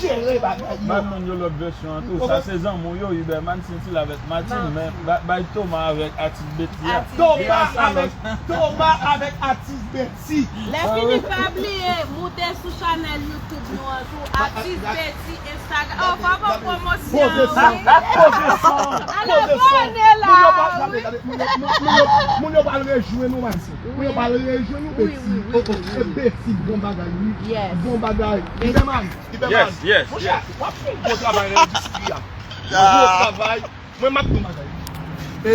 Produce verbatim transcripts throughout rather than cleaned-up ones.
Bay moun yo lòt vèsyon an tou. Sa se zanmi w yo, Iberman Saintil avèk Martine, men ba- bay Thomas avèk atis Betty a. Thomas avèk, Thomas avèk atis Betty. Lè fini, pa bliye moute sou chanèl YouTube nou an tou, atis Betty Instagram. Oh, pa ban pwomosyon. Poze son, poze son, poze son. Abòne la. Moun yo pral rejwenn ou, Martine. Moun yo pral rejwenn ou, Betty. Oh, oh, e Betty, bon bagay, wi. Bon bagay. Iberman, Iberman. Monchè, w ap fè yon gwo travay nan endistri a. Yon gwo travay. Mwen, m ap di w bagay. E,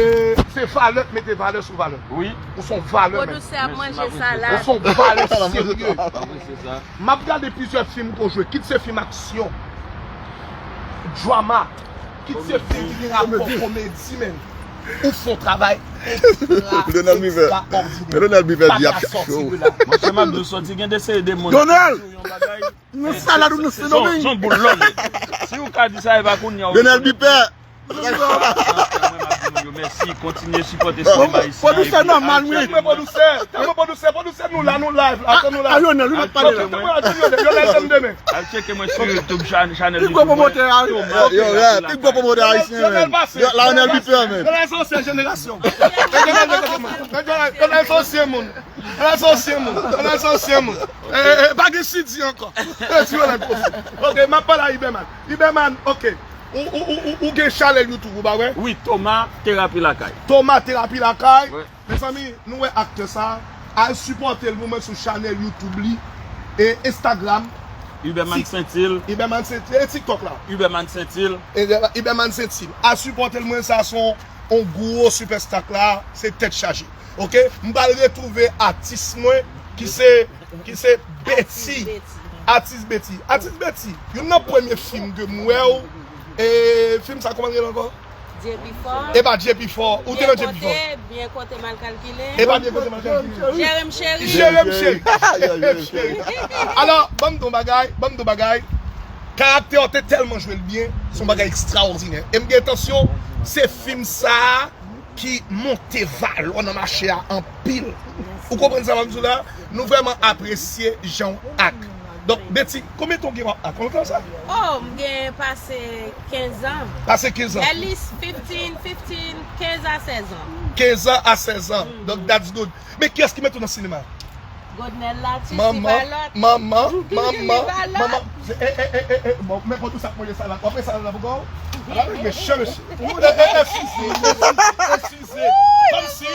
se valè k mete valè sou valè. Wi. Ou se yon valè, menm. Pwodisè ap manje salad. Ou se yon valè serye. M ap gade plizyè fim ke w jwe, kit se fim aksyon, drama, kit se fim ki gen rapò komedi, menm. Ou fè yon travay ekstra, ekstraòdinè. Donald Biver di ap chache w. Monchè, m ap di w, sòti gen de seri de moun ki di w yon bagay. Nan salad ou nan Sendomeng. Se yon boul lòl. Si w ka di sa, e pa kounye a w. Donald Biper. Mwen, m ap di moun yo mèsi, kontinye sipòte sinema ayisyen. Pwodisè nòmal, wi. Tèlman pwodisè, tèlman pwodisè, pwodisè nou la, nou live la, nou live. A, Lionel, wi, m ap pale la. Lionel, Lionel, tann demen. Al tcheke mwen sou YouTube, chan- chanèl YouTube mwen. Pi gwo pwomotè ayisyen. Yo, yo, pi gwo pwomotè ayisyen, menm. Lionel pase. Lionel Biper, menm. Lionel se ansyen jenerasyon. Lionel se ansyen moun. Lionel se ansyen moun. Lionel se ansyen moun. E, e, e, pa gen sidi ankò. E, ti Lionel pase. Ok, m ap pale a Iberman. Iberman, ok. Ou, ou, ou, ou, ou gen chanèl YouTube ou, pa vre? Wi, Thomas Terapi Lakay. Thomas Terapi Lakay. Wi. Mezanmi, nou wè aktè sa a, al sipòte l pou mwen sou chanèl YouTube li e Instagram. Iberman Saintil. Iberman Saintil. E TikTok la. Iberman Saintil. E Iberman Saintil. Al sipòte l, mwen, sa se yon, yon gwo sipèsta k la, se tèt chaje. Ok? M pral retwouve atis mwen ki se, ki se Betty. Atis Betty. Atis Betty. Youn nan premye fim ke m wè w. E fim sa, kòman l rele ankò? Dye pi fò. E pa Dye pi fò. Ou te nan Dye pi fò. Byen konte, byen konte, mal kalkile. E pa byen konte, mal kalkile. Jere m cheri. Jere m cheri. Jere m cheri. Alò, ban m di w bagay, ban m di w bagay. Karaktè w te tèlman jwe l byen, se yon bagay ekstraòdinè. E m gen entansyon, se fim sa a ki monte valè w nan mache a anpil. Ou konprann sa m ap di w la? Nou vrèman apresye jan w ak. Donk, Betty, konbyen tan w gen w ap ak? Konn tan sa? Oh, m gen pase kenz an. Pase kenz an. At least fifteen, fifteen, kenz a sèz an. Kenz an a sèz an. Donk, that's good. Men kiyès ki mete w nan sinema? Godnel Latis, li pa lòt. Manman, manman, manman. Se, e, e, e, e, e, bon, men pwodisè ap manje salad. W ap manje salad la pou kò w? Ala mesye, mesye. E, e, eskize, eskize, eskize. Kòmsi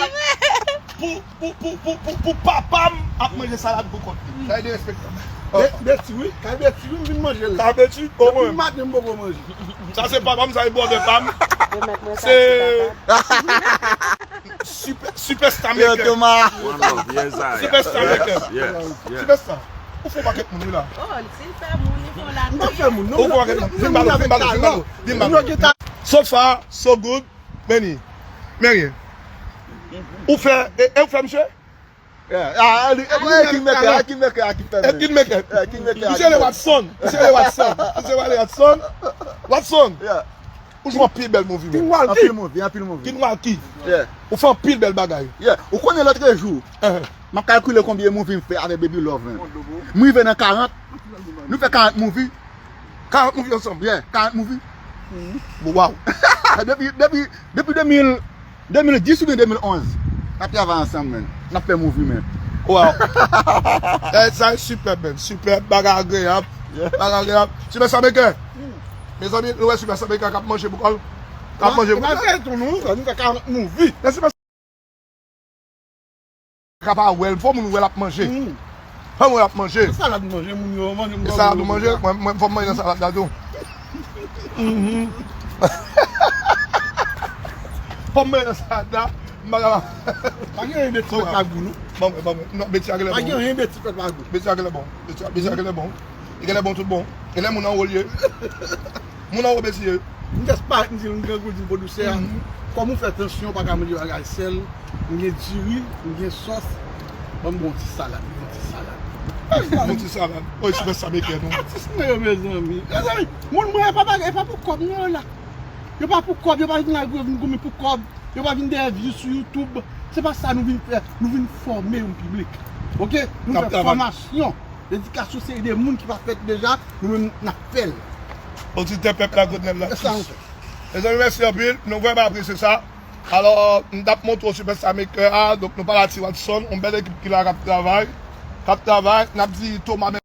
pou, pou, pou, pou, pou, pou papa m ap manje salad pou kont li. Sa e derespektan. Be-, Betty, wi. Kay Betty, wi, m vin manje l. Kay Betty, o mwen. Depi maten m poko manje. Sa se papa m, sa e brother pa m. Se Super, Superstar Maker. Yo, Thomas. One love, yes, I. Superstar Maker. Yes, yes. Superstar. Ou fè yon pakèt moun, wi, la. Oh, si l fè moun, li fè w la. Ou fè moun, non? Ou fè yon pakèt moun. Vin ba nou, vin ba nou, vin ba nou, vin ba nou. So far, so good. Meni. Meni. Ou fè, e, e ou fè, misye? Yeah. Ah, ah, li, e, e, Kingmaker, ah, Kingmaker, ah, ki fè, e, men. Kingmaker. Yeah, Kingmaker, ah, ki fè. Misye le Watson. Misye le Watson. Misye le Watson. Watson. Yeah. Ou jwe anpil bèl movie, men. King Walky. Anpil movie, anpil movie. King Walky. Yeah. Ou fè anpil bèl bagay. Yeah. Ou konnen lòtrejou, m ap kalkile konbyen movie m fè avèk Baby Love, men. M rive nan karant. Nou fè karant movie. Karant movie ansanm. Yeah, karant movie. Bon, wow. Depi, depi, depi de mil, de mil dis oubyen de mil onz, n ap travay ansanm, men. N ap fè movie, men. Wow. Eh, sa e sipèb, men. Sipèb, bagay agreyab. Yeah. Bagay agreyab. Superstar Maker. Mezanmi, nou wè Superstar Maker k ap manje pou kò l. K ap manje pou kò l. Epa feyton nou, nou fè karant movie. Ka pa wè l, fò moun wè l ap manje. Fò moun wè l ap manje. Se salad manje, moun yo manje. E salad ou manje? Mwen, mwen, fò m manje nan salad la tou. Fò m manje nan salad la. M pa kapab. Pa gen anyen Betty fè pa gou, non. Ban mwen, ban mwen. Non, Betty a genlè bon. Pa gen anyen Betty fè pa gou. Betty a genlè bon. Betty a, Betty a genlè bon. Li genlè bon tout bon. Genlè moun anwo l ye. Moun anwo Betty ye. M jis parèt, m di l, m grangou, di l pwodisè a. Kòm ou fè tansyon, ou pa ka manje bagay sèl. M gen diri, m gen sòs. Ban m bon ti salad, m bon ti salad. Bon ti salad. Oy, Superstar Maker, non. Atis mwen yo, mezanmi. Mezanmi, moun mwen, e pa bagay, e pa pou kòb, non, yo la. Yo pa pou kòb, yo pa vin la, yo vin goumen pou kòb. Yo pa vin dèyè view sou YouTube. Se pa sa nou vin fè. Nou vin fòme yon piblik. Ok? Nou fè fòmasyon. Dedikasyon seri de moun ki pa fèt deja, nou menm n ap fè l. Oditè pèp la, Godnel Latus. Mezanmi, mèsi anpil. Nou vrèman apresye sa. Alò, m t ap montre w Superstar Maker a, donk nou pale a Ti Watson, yon bèl ekip ki la k ap travay. K ap travay, n ap di Thomas mèsi.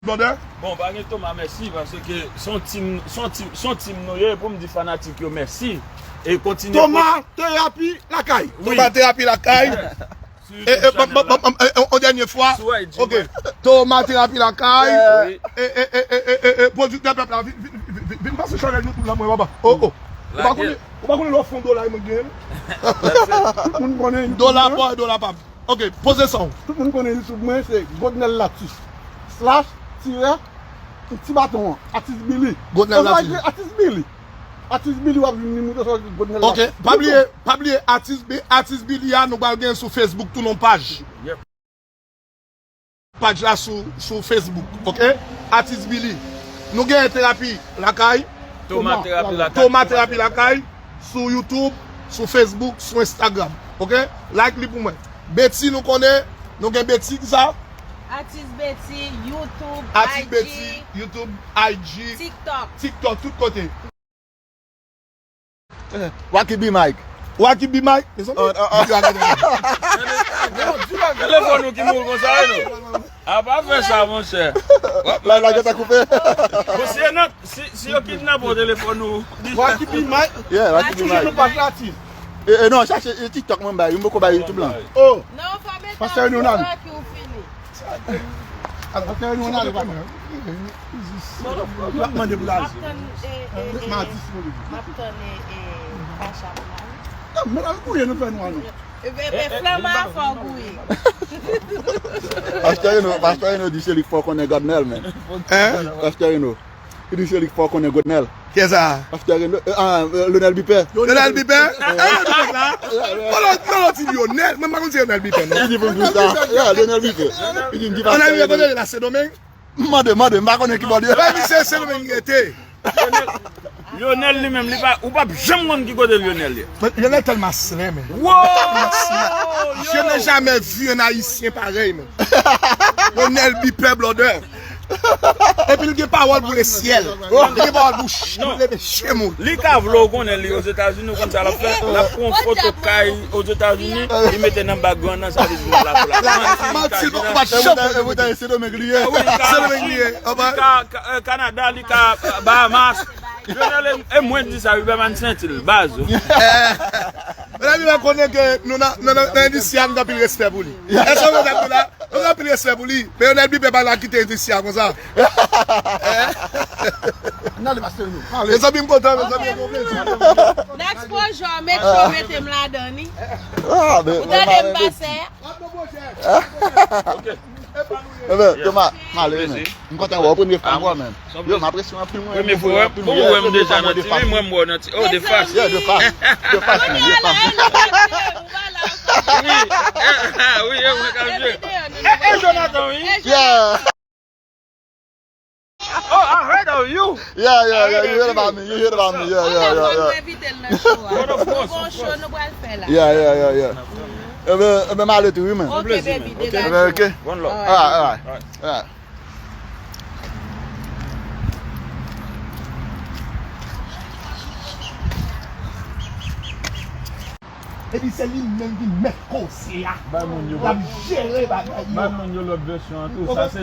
Blòdè? Bon, pa gen Thomas mèsi, paske se yon team, se yon team, se yon team nou ye, pou m di fanatik yo mèsi. E kontinye. Thomas Terapi Lakay. Wi. Thomas Terapi Lakay. Yes. E, e, bon, bon, bon, bon, e, e, yon dènye fwa. Ok. Thomas Terapi Lakay. Wi. E, e, pwodiktè pèp la, vin, vin, vin, vin, vin pase chanèl YouTube la, mwen, papa. Oh, oh. Ou pa konnen, ou pa konnen lè w fè yon dola, mwen gen. Tout moun konnen YouTube. Dola pa w, dola pa m. Ok, poze sa w. Tout moun konnen YouTube mwen, se Godnel Latus. Slash, tirè, ti baton an. Atis Billy. Godnel Latus. Atis Billy. Atis Billy, w ap jwenn li, moute sou Godnel Latus. Ok, pa bliye, pa bliye, Atis Bi-, Atis Billy a, nou pral gen sou Facebook tou non paj. Yep. Paj la sou, sou Facebook, ok? Atis Billy. Nou gen Terapi Lakay. Thomas Terapi Lakay. Thomas Terapi Lakay. Sou YouTube, sou Facebook, sou Instagram, ok? Like li pou mwen. Betty, nou konnen, nou gen Betty, ki sa? Atis Betty, YouTube, Atis I G. Betty, YouTube, I G, TikTok. TikTok, tout kote. Wacky B Mike. Wacky B Mike. Mezanmi. Oh, oh, oh. Telefòn ou ki mouri konsa, wi, non? A pa fè sa, monchè. Live la gentan koupe. Bon, si yo nan, si, si yo kidnape w telefòn ou. Wacky B Mike. Yeah, Wacky B Mike. Nou pa gratis. E, e, non, chache, e, TikTok mwen bay, m poko bay YouTube lan. Oh. Non, fò mete Pastè Ronald. Wacky ou fini. Pastè Ronald, papa. L ap mande pou lajan. M ap tann, e, e, e, m ap tann, e, e, Cash App la. Non, men al gouye, nou fè nou ale. E, e, e, flanm a fò gouye. Pastè Reno, Pastè Reno di se li k fè w konnen Godnel, men. Hein? Pastè Reno. Li di se li k fè w konnen Godnel. Kiyès sa? Pastè Reno, e, a, e, Lionel Bipè. Lionel Bipè? E, Lionel Bipè la? Fò l, fò l di Lionel. Mwen pa konn se Lionel Bipè, non. Li di pou m di sa. Yeah, Lionel Bipè. Li di m di Pastè Reno. Lionel Bipè kote l la, Sendomeng? Mande, mande, m pa konnen ki bò li ye. Mwen, misye Sendomeng li rete. Lionel, Lionel li menm, li pa, ou p ap janm konn ki kote Lionel ye. Men Lionel tèlman slay, men. Wow! Je n'ai jamais vu un Haïtien pareil, men. Lionel Bipè, blòdè. Epi l gen pawòl pou lesyèl. Li gen pawòl pou ch-, pou leve che moun. Li ka vle w konnen li Ozetazini, ou konn sa l ap fè? L ap pran yon foto kay Ozetazini, li mete nan background nan, sa vle di l la pou la. Manti, non, ou pa janm. E poutan, e poutan, e Sendomeng li ye. Sendomeng li ye. Li ka, ka, e, Kanada, li ka, e, Bahamas. Lionel, e, e mwen di sa, Uberman senti l, baz. Mezanmi, mwen konnen ke nou nan, nan, nan, nan endistri a, nou gen anpil respè pou li. Èske w konprann la? Nou gen anpil respè pou li. Men Lionel Bipè pa la kite endistri a konsa. N ale, pastè, nou. Ale. Mezanmi, m kontan, mezanmi, m kontan. Next projè, make sure mete m ladan li. Ah, men, ou tande m, pastè? Ok. Ebyen, Thomas, m ale, men. M kontan wè w premye fwa ankò, men. Yo, m apresye w anpil, mwen. Premye fwa, bon, ou wè m deja nan T V, mwen m wè w nan T V. Oh, de fas. Yeah, de fas. De fas, men, de fas. Wi, e, e, wi, e mwen k ap jwe. E, e, Jonathan, wi. Yeah. Oh, I heard of you. Yeah, yeah, yeah, you heard about me, you heard about me, yeah, yeah, yeah, yeah. Mwen envite l nan show a. Bon, of course, of course. Show nou pral fè la. Yeah, yeah, yeah, yeah. Ebyen, ebyen, m ale tou, wi, men. Ok, baby, degaje. Ebyen, ok. One love. Alright, alright. Alright. Alright. Epi se li menm ki mèt koze a. Bay moun yo. L ap jere bagay yo. Bay moun yo lòt vèsyon an tou. Sa se